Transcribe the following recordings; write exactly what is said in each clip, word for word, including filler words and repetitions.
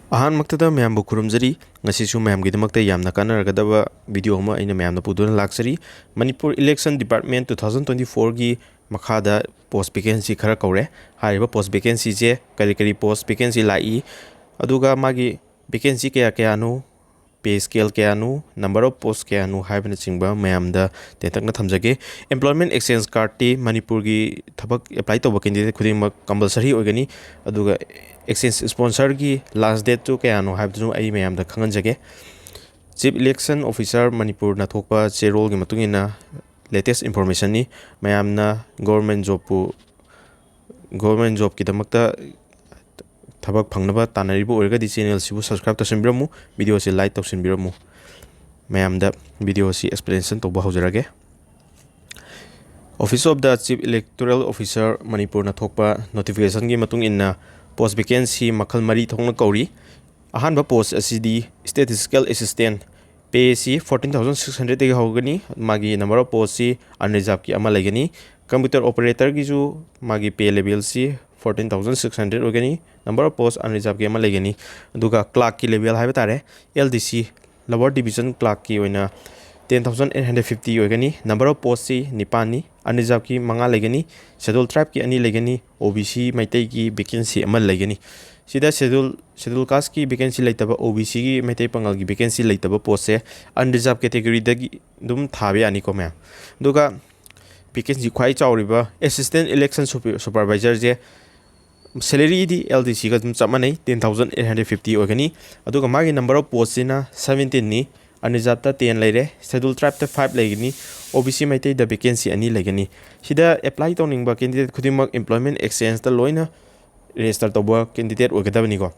ꯑꯍꯥꯟꯕꯃꯛꯇꯗ ꯃꯌꯥꯝꯕꯨ ꯈꯨꯔꯨꯝꯖꯔꯤ꯫ ꯉꯁꯤꯁꯨ ꯃꯌꯥꯝꯒꯤꯗꯃꯛꯇ ꯌꯥꯝꯅ ꯀꯥꯟꯅꯔꯒꯗꯕ video ꯑꯃ ꯑꯩꯅ ꯃꯌꯥꯝꯗ ꯄꯨꯗꯨꯅ ꯂꯥꯛꯆꯔꯤ꯫ Manipur Election Department two thousand twenty fourꯒꯤ ꯃꯈꯥꯗ post vacancy ꯈꯔ ꯀꯧꯔꯦ꯫ ꯍꯥꯏꯔꯤꯕ post vacancyꯁꯦ ꯀꯔꯤ ꯀꯔꯤ post vacancy ꯂꯥꯛꯏ, ꯑꯗꯨꯒ ꯃꯥꯒꯤ vacancy ꯀꯌꯥ ꯀꯌꯥꯅꯣ, pay scale ꯀꯌꯥꯅꯣ, number of post ꯀꯌꯥꯅꯣ ꯍꯥꯏꯕꯅꯆꯤꯡꯕ ꯃꯌꯥꯝꯗ ꯇꯦꯟꯇꯛꯅ ꯊꯝꯖꯒꯦ꯫ Employment exchange cardꯇꯤ ꯃꯅꯤꯄꯨꯔꯒꯤ ꯊꯕꯛ apply ꯇꯧꯕ candidate ꯈꯨꯗꯤꯡꯃꯛ compulsory ꯑꯣꯏꯒꯅꯤ, ꯑꯗꯨꯒ exchange sponsorꯒꯤ last dateꯇꯨ ꯀꯌꯥꯅꯣ ꯍꯥꯏꯕꯗꯨꯁꯨ ꯑꯩ ꯃꯌꯥꯝꯗ ꯈꯪꯍꯟꯖꯒꯦ꯫ Chief Election Officer ꯃꯅꯤꯄꯨꯔꯅ ꯊꯣꯛꯄ ꯆꯦꯔꯣꯜꯒꯤ ꯃꯇꯨꯡ ꯏꯟꯅ latest informationꯅꯤ꯫ ꯃꯌꯥꯝꯅ government jobꯄꯨ, government jobꯀꯤꯗꯃꯛꯇ ꯊꯕꯛ ꯐꯪꯅꯕ ꯇꯥꯟꯅꯔꯤꯕ ꯑꯣꯏꯔꯒꯗꯤ channelꯁꯤꯕꯨ subscribe ꯇꯧꯁꯤꯟꯕꯤꯔꯝꯃꯨ, videoꯁꯤ like ꯇꯧꯁꯤꯟꯕꯤꯔꯝꯃꯨ꯫ ꯃꯌꯥꯝꯗ videoꯁꯤ explanation ꯇꯧꯕ ꯍꯧꯖꯔꯒꯦ꯫ Office of the Chief Electoral Officer ꯃꯅꯤꯄꯨꯔꯅ ꯊꯣꯛꯄ notificationꯒꯤ ꯃꯇꯨꯡ ꯏꯟꯅ post vacancy ꯃꯈꯜ ꯃꯔꯤ ꯊꯣꯛꯅ ꯀꯧꯔꯤ꯫ ꯑꯍꯥꯟꯕ post ꯑꯁꯤꯗꯤ Statistical Assistant, pay ꯑꯁꯤ fourteen thousand six hundredꯗꯒꯤ ꯍꯧꯒꯅꯤ꯫ ꯃꯥꯒꯤ number of postꯁꯤ unreservedꯀꯤ ꯑꯃ ꯂꯩꯒꯅꯤ꯫ Computer operatorꯒꯤꯁꯨ ꯃꯥꯒꯤ pay levelꯁꯤ fourteen thousand six hundred ꯑꯣꯏꯒꯅꯤ, number of post unreservedꯀꯤ ꯑꯃ ꯂꯩꯒꯅꯤ꯫ ꯑꯗꯨꯒ clerkꯀꯤ level ꯍꯥꯏꯕ ꯇꯥꯔꯦ, L D C, lower division clerkꯀꯤ ꯑꯣꯏꯅ ten thousand eight hundred fifty ꯑꯣꯏꯒꯅꯤ꯫ Number of postꯁꯤ ꯅꯤꯄꯥꯟꯅꯤ, unreservedꯀꯤ ꯃꯉꯥ ꯂꯩꯒꯅꯤ, schedule tribeꯀꯤ ꯑꯅꯤ ꯂꯩꯒꯅꯤ, O B C ꯃꯩꯇꯩꯒꯤ vacancy ꯑꯃ ꯂꯩꯒꯅꯤ꯫ ꯁꯤꯗ schedule, schedule casteꯀꯤ vacancy ꯂꯩꯇꯕ, O B Cꯒꯤ ꯃꯩꯇꯩ ꯄꯥꯉꯜꯒꯤ vacancy ꯂꯩꯇꯕ postꯁꯦ unreserved categoryꯗꯒꯤ ꯑꯗꯨꯝ ꯊꯥꯕ ꯌꯥꯅꯤꯀꯣ ꯃꯌꯥꯝ꯫ ꯑꯗꯨꯒ vacancy ꯈ꯭ꯋꯥꯏ ꯆꯥꯎꯔꯤꯕ Assistant Election Super-, Supervisorꯁꯦ salaryꯗꯤ L D Cꯒ ꯑꯗꯨꯝ ꯆꯞ ꯃꯥꯟꯅꯩ, ten thousand eight hundred fifty ꯑꯣꯏꯒꯅꯤ꯫ ꯑꯗꯨꯒ ꯃꯥꯒꯤ number of postꯁꯤꯅ seventeenꯅꯤ, unreservedꯇ ten ꯂꯩꯔꯦ, schedule tribeꯇ five ꯂꯩꯒꯅꯤ, O B C ꯃꯩꯇꯩꯗ vacancy ꯑꯅꯤ ꯂꯩꯒꯅꯤ꯫ ꯁꯤꯗ apply ꯇꯧꯅꯤꯡꯕ candidate ꯈꯨꯗꯤꯡꯃꯛ employment exchangeꯇ ꯂꯣꯏꯅ register ꯇꯧꯕ candidate ꯑꯣꯏꯒꯗꯕꯅꯤꯀꯣ꯫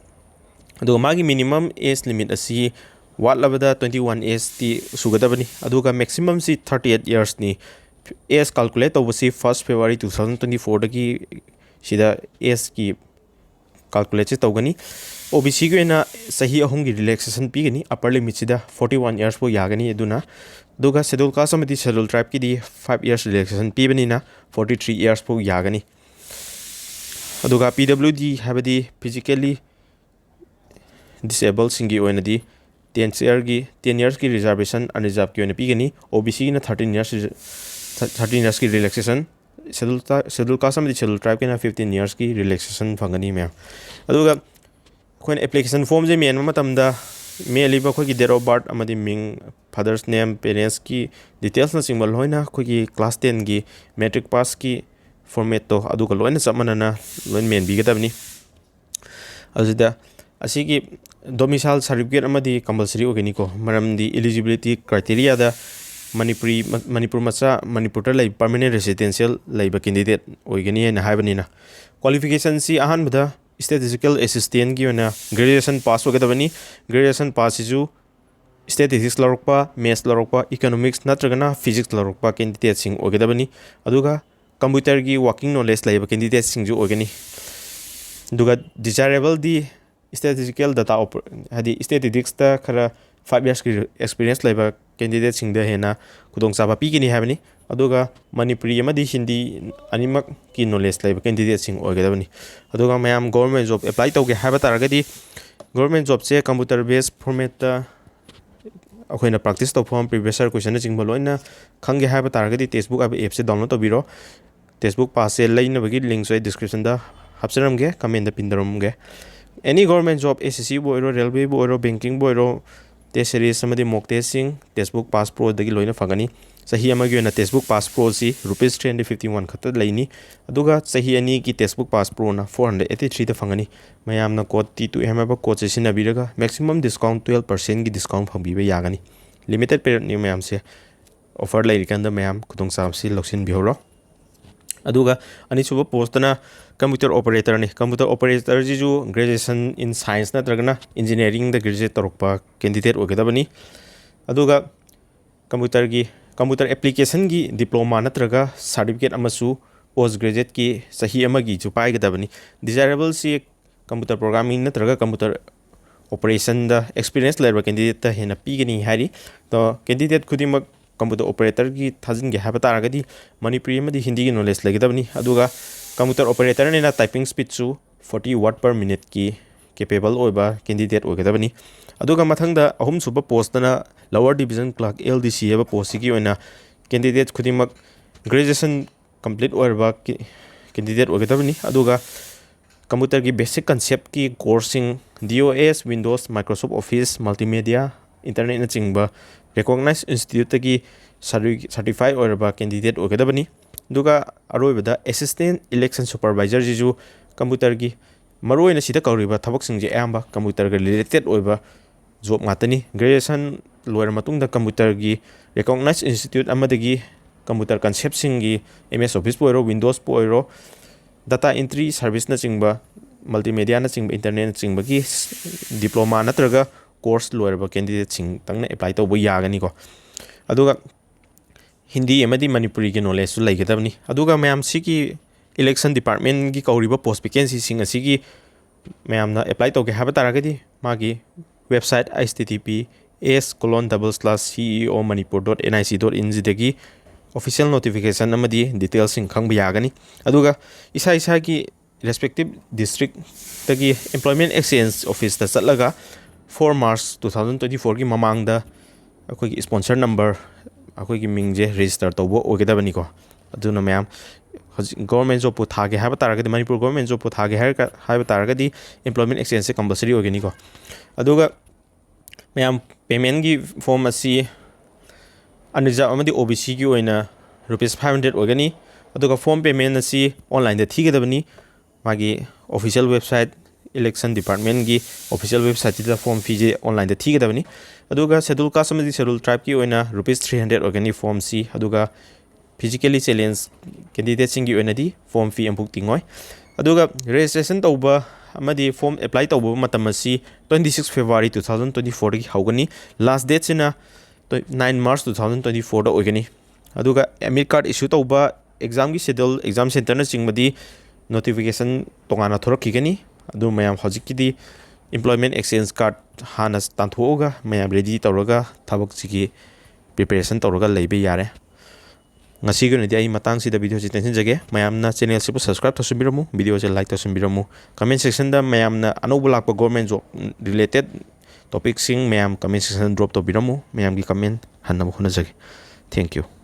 ꯑꯗꯨꯒ ꯃꯥꯒꯤ minimum age limit ꯑꯁꯤ ꯋꯥꯠꯂꯕꯗ twenty one ageꯇꯤ ꯁꯨꯒꯗꯕꯅꯤ, ꯑꯗꯨꯒ maximumꯁꯤ thirty eight yearsꯅꯤ꯫ Age calculate ꯇꯧꯕꯁꯤ first February two thousand twenty fourꯗꯒꯤ ꯁꯤꯗ ageꯀꯤ calculateꯁꯦ ꯇꯧꯒꯅꯤ꯫ O B Cꯒꯤ ꯑꯣꯏꯅ ꯆꯍꯤ ꯑꯍꯨꯝꯒꯤ relaxation ꯄꯤꯒꯅꯤ, upper limitꯁꯤꯗ forty one years ꯐꯥꯎ ꯌꯥꯒꯅꯤ꯫ ꯑꯗꯨꯅ, ꯑꯗꯨꯒ schedule caste ꯑꯃꯗꯤ schedule tribeꯀꯤꯗꯤ five years relaxation ꯄꯤꯕꯅꯤꯅ forty three years ꯐꯥꯎ ꯌꯥꯒꯅꯤ꯫ ꯑꯗꯨꯒ P W D ꯍꯥꯏꯕꯗꯤ physically ꯗꯤꯁꯑꯦꯕꯜꯁꯤꯡꯒꯤ ꯑꯣꯏꯅꯗꯤ ꯇꯦꯟ ꯏꯌꯔꯒꯤ ꯇꯦꯟ ꯏꯌꯔꯁꯀꯤ ꯔꯤꯖꯥꯔꯕꯦꯁꯟ ꯑꯟꯔꯤꯖꯥꯔꯕꯀꯤ ꯑꯣꯏꯅ ꯄꯤꯒꯅꯤ꯫ ꯑꯣ ꯕꯤ ꯁꯤꯒꯤꯅ ꯊꯥꯔꯇꯤꯟ ꯏꯌꯔꯁ, ꯊꯥꯔꯇꯤꯟ ꯏꯌꯔꯁꯀꯤ ꯔꯤꯂꯦꯛꯁꯦꯁꯟ, ꯁꯦꯗꯨꯜ ꯁꯦꯗꯨꯜ ꯀꯥꯁ ꯑꯃꯗꯤ ꯁꯦꯗꯨꯜ ꯇ꯭ꯔꯥꯏꯕꯀꯤꯅ ꯐꯤꯐꯇꯤꯟ ꯏꯌꯔꯁꯀꯤ ꯔꯤꯂꯦꯛꯁꯦꯁꯟ ꯐꯪꯒꯅꯤ ꯃꯌꯥꯝ꯫ ꯑꯗꯨꯒ ꯑꯩꯈꯣꯏꯅ ꯑꯦꯄ꯭ꯂꯤꯀꯦꯁꯟ ꯐꯣꯝꯁꯦ ꯃꯦꯟꯕ ꯃꯇꯝꯗ ꯃꯦꯜꯂꯤꯕ ꯑꯩꯈꯣꯏꯒꯤ date of birth ꯑꯃꯗꯤ ꯃꯤꯡ, ꯐꯥꯗꯔꯁ ꯅꯦꯝ, ꯄꯦꯔꯦꯟꯁꯀꯤ ꯗꯤꯇꯦꯜꯁꯅꯆꯤꯡꯕ ꯂꯣꯏꯅ ꯑꯩꯈꯣꯏꯒꯤ ꯀ꯭ꯂꯥꯁ ꯇꯦꯟꯒꯤ ꯃꯦꯇ꯭ꯔꯤꯛ ꯄꯥꯁꯀꯤ ꯐꯣꯔꯃꯦꯠꯇꯣ ꯑꯗꯨꯒ ꯂꯣꯏꯅ ꯆꯞ ꯃꯥꯟꯅꯅ ꯂꯣꯏꯅ ꯃꯦꯟꯕꯤꯒꯗꯕꯅꯤ꯫ ꯑꯗꯨꯗ ꯑꯁꯤꯒꯤ ꯗꯣꯃꯤꯁꯥꯏꯜ ꯁꯥꯔꯇꯤꯐꯤꯀꯦꯠ ꯑꯃꯗꯤ ꯀꯝꯄꯜꯁꯔꯤ ꯑꯣꯏꯒꯅꯤꯀꯣ, ꯃꯔꯝꯗꯤ ꯏꯂꯤꯖꯤꯕꯤꯂꯤꯇꯤ ꯀ꯭ꯔꯥꯏꯇꯦꯔꯤꯌꯥꯗ ꯃꯅꯤꯄꯨꯔꯤ, ꯃꯅꯤꯄꯨꯔ ꯃꯆꯥ, ꯃꯅꯤꯄꯨꯔꯗ ꯂꯩꯕ ꯄꯔꯃꯅꯦꯟ ꯔꯦꯁꯤꯗꯦꯟꯁꯤꯌꯦꯜ ꯂꯩꯕ ꯀꯦꯟꯗꯤꯗꯦꯠ ꯑꯣꯏꯒꯅꯤ ꯍꯥꯏꯅ ꯍꯥꯏꯕꯅꯤꯅ꯫ ꯀ꯭ꯋꯥꯂꯤꯐꯤꯀꯦꯁꯟꯁꯤ ꯑꯍꯥꯟꯕꯗ ꯁ꯭ꯇꯦꯇꯤꯁꯇꯤꯀꯦꯜ ꯑꯦꯁꯤꯁꯇꯦꯟꯒꯤ ꯑꯣꯏꯅ ꯒ꯭ꯔꯦꯖꯨꯑꯦꯁꯟ ꯄꯥꯁ ꯑꯣꯏꯒꯗꯕꯅꯤ꯫ ꯒ꯭ꯔꯦꯖꯨꯑꯦꯁꯟ ꯄꯥꯁꯁꯤꯁꯨ ꯁ꯭ꯇꯦꯇꯤꯁꯇꯤꯛꯁ ꯂꯧꯔꯛꯄ, ꯃꯦꯠꯁ ꯂꯧꯔꯛꯄ, ꯏꯀꯣꯅꯣꯃꯤꯛꯁ ꯅꯠꯇ꯭ꯔꯒꯅ ꯐꯤꯖꯤꯛꯁ ꯂꯧꯔꯛꯄ ꯀꯦꯟꯗꯤꯗꯦꯠꯁꯤꯡ ꯑꯣꯏꯒꯗꯕꯅꯤ꯫ ꯑꯗꯨꯒ ꯀꯝꯄ꯭ꯌꯨꯇꯔꯒꯤ ꯋꯥꯔꯀꯤꯡ ꯅꯣꯂꯦꯖ ꯂꯩꯕ ꯀꯦꯟꯗꯤꯗꯦꯠꯁꯤꯡꯁꯨ ꯑꯣꯏꯒꯅꯤ꯫ ꯑꯗꯨꯒ ꯗꯤꯖꯥꯏꯔꯦꯕꯜꯗꯤ ꯁ꯭ꯇꯦꯇꯤꯁꯇꯤꯀꯦꯜ ꯗꯇꯥ ꯑꯣꯄ-, ꯍꯥꯏꯗꯤ ꯁ꯭ꯇꯦꯇꯤꯁꯇꯤꯛꯁꯇ ꯈꯔ ꯐꯥꯏꯚ ꯏꯌꯔꯁꯀꯤ ꯑꯦꯛꯁꯄꯤꯔꯤꯌꯦꯟꯁ ꯂꯩꯕ ꯀꯦꯟꯗꯤꯗꯦꯠꯁꯤꯡꯗ ꯍꯦꯟꯅ ꯈꯨꯗꯣꯡꯆꯥꯕ ꯄꯤꯒꯅꯤ ꯍꯥꯏꯕꯅꯤ꯫ ꯑꯗꯨꯒ ꯃꯅꯤꯄꯨꯔꯤ ꯑꯃꯗꯤ ꯍꯤꯟꯗꯤ ꯑꯅꯤꯃꯛꯀꯤ ꯅꯣꯂꯦꯖ ꯂꯩꯕ ꯀꯦꯟꯗꯤꯗꯦꯠꯁꯤꯡ ꯑꯣꯏꯒꯗꯕꯅꯤ꯫ ꯑꯗꯨꯒ ꯃꯌꯥꯝ ꯒꯣꯕꯔꯃꯦꯟ ꯖꯣꯕ ꯑꯦꯄ꯭ꯂꯥꯏ ꯇꯧꯒꯦ ꯍꯥꯏꯕ ꯇꯥꯔꯒꯗꯤ ꯒꯣꯕꯔꯃꯦꯟ ꯖꯣꯕꯁꯦ ꯀꯝꯄ꯭ꯌꯨꯇꯔ ꯕꯦꯁ ꯐꯣꯔꯃꯦꯠꯇ ꯑꯩꯈꯣꯏꯅ ꯄ꯭ꯔꯦꯛꯇꯤꯁ ꯇꯧꯐꯝ, ꯄ꯭ꯔꯤꯚꯤꯌꯁ ꯏꯌꯔ ꯀꯣꯏꯁꯟꯅꯆꯤꯡꯕ ꯂꯣꯏꯅ ꯈꯪꯒꯦ ꯍꯥꯏꯕ ꯇꯥꯔꯒꯗꯤ ꯇꯦꯛꯁꯕꯨꯛ ꯍꯥꯏꯕ ꯑꯦꯞꯁꯦ ꯗꯥꯎꯟꯂꯣꯗ ꯇꯧꯕꯤꯔꯣ꯫ ꯇꯦꯛꯁꯕꯨꯛ ꯄꯥꯁꯁꯦ ꯂꯩꯅꯕꯒꯤ ꯂꯤꯡꯁꯨ ꯑꯩ ꯗꯤꯁꯀ꯭ꯔꯤꯞꯁꯟꯗ ꯍꯥꯞꯆꯔꯝꯒꯦ, ꯀꯃꯦꯟꯗ ꯄꯤꯟ ꯇꯧꯔꯝꯒꯦ꯫ ꯑꯦꯅꯤ ꯒꯣꯕꯔꯃꯦꯟ ꯖꯣꯕ, ꯑꯦꯁ ꯑꯦꯁ ꯁꯤꯕꯨ ꯑꯣꯏꯔꯣ, ꯔꯦꯜꯋꯦꯕꯨ ꯑꯣꯏꯔꯣ, ꯕꯦꯡꯀꯤꯡꯕꯨ ꯑꯣꯏꯔꯣ, ꯇꯦꯁ ꯁꯦꯔꯤꯁ ꯑꯃꯗꯤ ꯃꯣꯛ ꯇꯦꯁꯁꯤꯡ ꯇꯦꯛꯁꯕꯨꯛ ꯄꯥꯁ ꯄ꯭ꯔꯣꯗꯒꯤ ꯂꯣꯏꯅ ꯐꯪꯒꯅꯤ꯫ ꯆꯍꯤ ꯑꯃꯒꯤ ꯑꯣꯏꯅ ꯇꯦꯛꯁꯕꯨꯛ ꯄꯥꯁ ꯄ꯭ꯔꯣꯁꯤ rupees three hundred fifty one ꯈꯛꯇ ꯂꯩꯅꯤ꯫ ꯑꯗꯨꯒ ꯆꯍꯤ ꯑꯅꯤꯒꯤ ꯇꯦꯛꯁꯕꯨꯛ ꯄꯥꯁ ꯄ꯭ꯔꯣꯅ ꯐꯣꯔ ꯍꯟꯗ꯭ꯔꯦꯠ ꯑꯦꯠꯇꯤ ꯊ꯭ꯔꯤꯗ ꯐꯪꯒꯅꯤ꯫ ꯃꯌꯥꯝꯅ ꯀꯣꯗ ꯇꯤ ꯇꯨ ꯑꯦꯝ ꯍꯥꯏꯕ ꯀꯣꯗꯁꯦ ꯁꯤꯖꯤꯟꯅꯕꯤꯔꯒ ꯃꯦꯛꯁꯤꯃꯝ ꯗꯤꯁꯀꯥꯎꯟ ꯇꯨꯌꯦꯜꯞ ꯄꯥꯔꯁꯦꯟꯒꯤ ꯗꯤꯁꯀꯥꯎꯟ ꯐꯪꯕꯤꯕ ꯌꯥꯒꯅꯤ꯫ ꯂꯤꯃꯤꯇꯦꯠ ꯄꯤꯔꯤꯌꯠꯅꯤ ꯃꯌꯥꯝꯁꯦ꯫ ꯑꯣꯐꯔ ꯂꯩꯔꯤꯀꯥꯟꯗ ꯃꯌꯥꯝ ꯈꯨꯗꯣꯡꯆꯥꯕꯁꯤ ꯂꯧꯁꯤꯟꯕꯤꯍꯧꯔꯣ꯫ ꯑꯗꯨꯒ ꯑꯅꯤꯁꯨꯕ ꯄꯣꯁꯇꯅ ꯀꯝꯄ꯭ꯌꯨꯇꯔ ꯑꯣꯄꯔꯦꯇꯔꯅꯤ꯫ ꯀꯝꯄ꯭ꯌꯨꯇꯔ ꯑꯣꯄꯔꯦꯇꯔꯁꯤꯁꯨ ꯒ꯭ꯔꯦꯖꯨꯑꯦꯁꯟ ꯏꯟ ꯁꯥꯏꯟꯁ ꯅꯠꯇ꯭ꯔꯒꯅ ꯏꯟꯖꯤꯅꯤꯌꯥꯔꯤꯡꯗ ꯒ꯭ꯔꯦꯖꯨꯑꯦꯠ ꯇꯧꯔꯛꯄ ꯀꯦꯟꯗꯤꯗꯦꯠ ꯑꯣꯏꯒꯗꯕꯅꯤ꯫ ꯑꯗꯨꯒ ꯀꯝꯄ꯭ꯌꯨꯇꯔꯒꯤ, ꯀꯝꯄ꯭ꯌꯨꯇꯔ ꯑꯦꯄ꯭ꯂꯤꯀꯦꯁꯟꯒꯤ ꯗꯤꯄ꯭ꯂꯣꯃꯥ ꯅꯠꯇ꯭ꯔꯒ ꯁꯥꯔꯇꯤꯐꯤꯀꯦꯠ ꯑꯃꯁꯨ ꯄꯣꯁ ꯒ꯭ꯔꯦꯖꯨꯑꯦꯠꯀꯤ ꯆꯍꯤ ꯑꯃꯒꯤꯁꯨ ꯄꯥꯏꯒꯗꯕꯅꯤ꯫ ꯗꯤꯖꯥꯏꯔꯦꯕꯜꯁꯤ ꯀꯝꯄ꯭ꯌꯨꯇꯔ ꯄ꯭ꯔꯣꯒ꯭ꯔꯥꯃꯤꯡ ꯅꯠꯇ꯭ꯔꯒ ꯀꯝꯄ꯭ꯌꯨꯇꯔ ꯑꯣꯄꯔꯦꯁꯟꯗ ꯑꯦꯛꯁꯄꯤꯔꯤꯌꯦꯟꯁ ꯂꯩꯔꯕ ꯀꯦꯟꯗꯤꯗꯦꯠꯇ ꯍꯦꯟꯅ ꯄꯤꯒꯅꯤ ꯍꯥꯏꯔꯤ꯫ ꯑꯗꯣ ꯀꯦꯟꯗꯤꯗꯦꯠ ꯈꯨꯗꯤꯡꯃꯛ ꯀꯝꯄ꯭ꯌꯨꯇꯔ ꯑꯣꯄꯔꯦꯇꯔꯒꯤ ꯊꯥꯖꯤꯟꯒꯦ ꯍꯥꯏꯕ ꯇꯥꯔꯒꯗꯤ ꯃꯅꯤꯄꯨꯔꯤ ꯑꯃꯗꯤ ꯍꯤꯟꯗꯤꯒꯤ ꯅꯣꯂꯦꯖ ꯂꯩꯒꯗꯕꯅꯤ꯫ ꯑꯗꯨꯒ ꯀꯝꯄ꯭ꯌꯨꯇꯔ ꯑꯣꯄꯔꯦꯇꯔꯅꯤꯅ ꯇꯥꯏꯄꯤꯡ ꯁ꯭ꯄꯤꯗꯁꯨ ꯐꯣꯔꯇꯤ ꯋꯥꯔꯗ ꯄꯔ ꯃꯤꯅꯤꯠꯀꯤ ꯀꯦꯄꯦꯕꯜ ꯑꯣꯏꯕ ꯀꯦꯟꯗꯤꯗꯦꯠ ꯑꯣꯏꯒꯗꯕꯅꯤ꯫ ꯑꯗꯨꯒ ꯃꯊꯪꯗ ꯑꯍꯨꯝꯁꯨꯕ ꯄꯣꯁꯇꯅ lower division clerk, L D C ꯍꯥꯏꯕ ꯄꯣꯁꯁꯤꯒꯤ ꯑꯣꯏꯅ ꯀꯦꯟꯗꯤꯗꯦꯠ ꯈꯨꯗꯤꯡꯃꯛ ꯒ꯭ꯔꯦꯖꯨꯑꯦꯁꯟ ꯀꯝꯄ꯭ꯂꯤꯠ ꯑꯣꯏꯔꯕ ꯀꯦꯟꯗꯤꯗꯦꯠ ꯑꯣꯏꯒꯗꯕꯅꯤ꯫ ꯑꯗꯨꯒ ꯀꯝꯄ꯭ꯌꯨꯇꯔꯒꯤ ꯕꯦꯁꯤꯛ ꯀꯟꯁꯦꯞꯀꯤ ꯀꯣꯔꯁꯁꯤꯡ, D O S, Windows, Microsoft Office, multimedia, internetꯅꯆꯤꯡꯕ recognized instituteꯇꯒꯤ ꯁꯥꯔꯇꯤꯐꯥꯏ ꯑꯣꯏꯔꯕ ꯀꯦꯟꯗꯤꯗꯦꯠ ꯑꯣꯏꯒꯗꯕꯅꯤ꯫ ꯑꯗꯨꯒ ꯑꯔꯣꯏꯕꯗ assistant election supervisorꯁꯤꯁꯨ ꯀꯝꯄ꯭ꯌꯨꯇꯔꯒꯤ ꯃꯔꯨꯑꯣꯏꯅ ꯁꯤꯗ ꯀꯧꯔꯤꯕ ꯊꯕꯛꯁꯤꯡꯁꯦ ꯑꯌꯥꯝꯕ ꯀꯝꯄ꯭ꯌꯨꯇꯔꯒ ꯔꯤꯂꯦꯇꯦꯠ ꯑꯣꯏꯕ ꯖꯣꯕ ꯉꯥꯛꯇꯅꯤ꯫ ꯒ꯭ꯔꯦꯖꯨꯑꯦꯁꯟ ꯂꯣꯏꯔ ꯃꯇꯨꯡꯗ ꯀꯝꯄ꯭ꯌꯨꯇꯔꯒꯤ recognized institute ꯑꯃꯗꯒꯤ ꯀꯝꯄ꯭ꯌꯨꯇꯔ ꯀꯟꯁꯦꯞꯁꯤꯡꯒꯤ M S Officeꯄꯨ ꯑꯣꯏꯔꯣ, Windowsꯄꯨ ꯑꯣꯏꯔꯣ, data entry serviceꯅꯆꯤꯡꯕ, multimediaꯅꯆꯤꯡꯕ, internetꯅꯆꯤꯡꯕꯒꯤ diploma ꯅꯠꯇ꯭ꯔꯒ ꯀꯣꯔꯁ ꯂꯣꯏꯔꯕ ꯀꯦꯟꯗꯤꯗꯦꯠꯁꯤꯡꯇꯪꯅ ꯑꯦꯄ꯭ꯂꯥꯏ ꯇꯧꯕ ꯌꯥꯒꯅꯤꯀꯣ꯫ ꯑꯗꯨꯒ ꯍꯤꯟꯗꯤ ꯑꯃꯗꯤ ꯃꯅꯤꯄꯨꯔꯤꯒꯤ ꯅꯣꯂꯦꯖꯁꯨ ꯂꯩꯒꯗꯕꯅꯤ꯫ ꯑꯗꯨꯒ ꯃꯌꯥꯝ ꯁꯤꯒꯤ election departmentꯀꯤ ꯀꯧꯔꯤꯕ ꯄꯣꯁ ꯚꯦꯀꯦꯟꯁꯤꯁꯤꯡ ꯑꯁꯤꯒꯤ ꯃꯌꯥꯝꯅ ꯑꯦꯄ꯭ꯂꯥꯏ ꯇꯧꯒꯦ ꯍꯥꯏꯕ ꯇꯥꯔꯒꯗꯤ ꯃꯥꯒꯤ website H T T P S colon double slash C E O Manipur dot N I C dot inꯁꯤꯗꯒꯤ official notification ꯑꯃꯗꯤ ꯗꯤꯇꯦꯜꯁꯤꯡ ꯈꯪꯕ ꯌꯥꯒꯅꯤ꯫ ꯑꯗꯨꯒ ꯏꯁꯥ ꯏꯁꯥꯒꯤ respective districtꯇꯒꯤ employment exchange officeꯇ ꯆꯠꯂꯒ four March two thousand twenty fourꯒꯤ ꯃꯃꯥꯡꯗ ꯑꯩꯈꯣꯏꯒꯤ sponsor number, ꯑꯩꯈꯣꯏꯒꯤ ꯃꯤꯡꯁꯦ register ꯇꯧꯕ ꯑꯣꯏꯒꯗꯕꯅꯤꯀꯣ꯫ ꯑꯗꯨꯅ ꯃꯌꯥꯝ ꯍꯧꯖꯤꯛ government jobꯄꯨ ꯊꯥꯒꯦ ꯍꯥꯏꯕ ꯇꯥꯔꯒꯗꯤ, ꯃꯅꯤꯄꯨꯔ government jobꯄꯨ ꯊꯥꯒꯦ ꯍꯥꯏꯔꯒ, ꯍꯥꯏꯕ ꯇꯥꯔꯒꯗꯤ employment exchangeꯁꯦ compulsory ꯑꯣꯏꯒꯅꯤꯀꯣ꯫ ꯑꯗꯨꯒ ꯃꯌꯥꯝ, paymentꯀꯤ form ꯑꯁꯤ unreserved ꯑꯃꯗꯤ O B Cꯒꯤ ꯑꯣꯏꯅ rupees five hundred ꯑꯣꯏꯒꯅꯤ꯫ ꯑꯗꯨꯒ form payment ꯑꯁꯤ onlineꯗ ꯊꯤꯒꯗꯕꯅꯤ꯫ ꯃꯥꯒꯤ official website, election departmentꯀꯤ official websiteꯁꯤꯗ form feeꯁꯦ onlineꯗ ꯊꯤꯒꯗꯕꯅꯤ꯫ ꯑꯗꯨꯒ schedule caste ꯑꯃꯗꯤ schedule tribeꯀꯤ ꯑꯣꯏꯅ rupees three hundred ꯑꯣꯏꯒꯅꯤ form fee꯫ ꯑꯗꯨꯒ physically challenge candidateꯁꯤꯡꯒꯤ ꯑꯣꯏꯅꯗꯤ form fee ꯑꯃꯐꯥꯎ ꯇꯤꯡꯉꯣꯏ꯫ ꯑꯗꯨꯒ registration ꯇꯧꯕ ꯑꯃꯗꯤ form apply ꯇꯧꯕ ꯃꯇꯝ ꯑꯁꯤ twenty six February two thousand twenty fourꯗꯒꯤ ꯍꯧꯒꯅꯤ꯫ Last dateꯁꯤꯅ nine March two thousand twenty fourꯗ ꯑꯣꯏꯒꯅꯤ꯫ ꯑꯗꯨꯒ admit card issue ꯇꯧꯕ, examꯒꯤ schedule, exam centreꯅꯆꯤꯡꯕꯗꯤ notification ꯇꯣꯉꯥꯟꯅ ꯊꯣꯔꯛꯈꯤꯒꯅꯤ꯫ ꯑꯗꯨ ꯃꯌꯥꯝ ꯍꯧꯖꯤꯛꯀꯤꯗꯤ employment exchange card ꯍꯥꯟꯅ ꯇꯥꯟꯊꯣꯛꯑꯒ ꯃꯌꯥꯝ ready ꯇꯧꯔꯒ ꯊꯕꯛꯁꯤꯒꯤ preparation ꯇꯧꯔꯒ ꯂꯩꯕ ꯌꯥꯔꯦ꯫ ꯉꯁꯤꯒꯤ ꯑꯣꯏꯅꯗꯤ ꯑꯩ ꯃꯇꯥꯡꯁꯤꯗ videoꯁꯤ ꯇꯦꯟꯁꯤꯟꯖꯒꯦ꯫ ꯃꯌꯥꯝꯅ channelꯁꯤꯕꯨ subscribe ꯇꯧꯁꯤꯟꯕꯤꯔꯝꯃꯨ, videoꯁꯦ like ꯇꯧꯁꯤꯟꯕꯤꯔꯝꯃꯨ, comment sectionꯗ ꯃꯌꯥꯝꯅ ꯑꯅꯧꯕ ꯂꯥꯛꯄ government job related topicꯁꯤꯡ ꯃꯌꯥꯝ comment sectionꯗ drop ꯇꯧꯕꯤꯔꯝꯃꯨ꯫ ꯃꯌꯥꯝꯒꯤ comment ꯍꯟꯅꯕ ꯍꯣꯠꯅꯖꯒꯦ꯫ Thank you꯫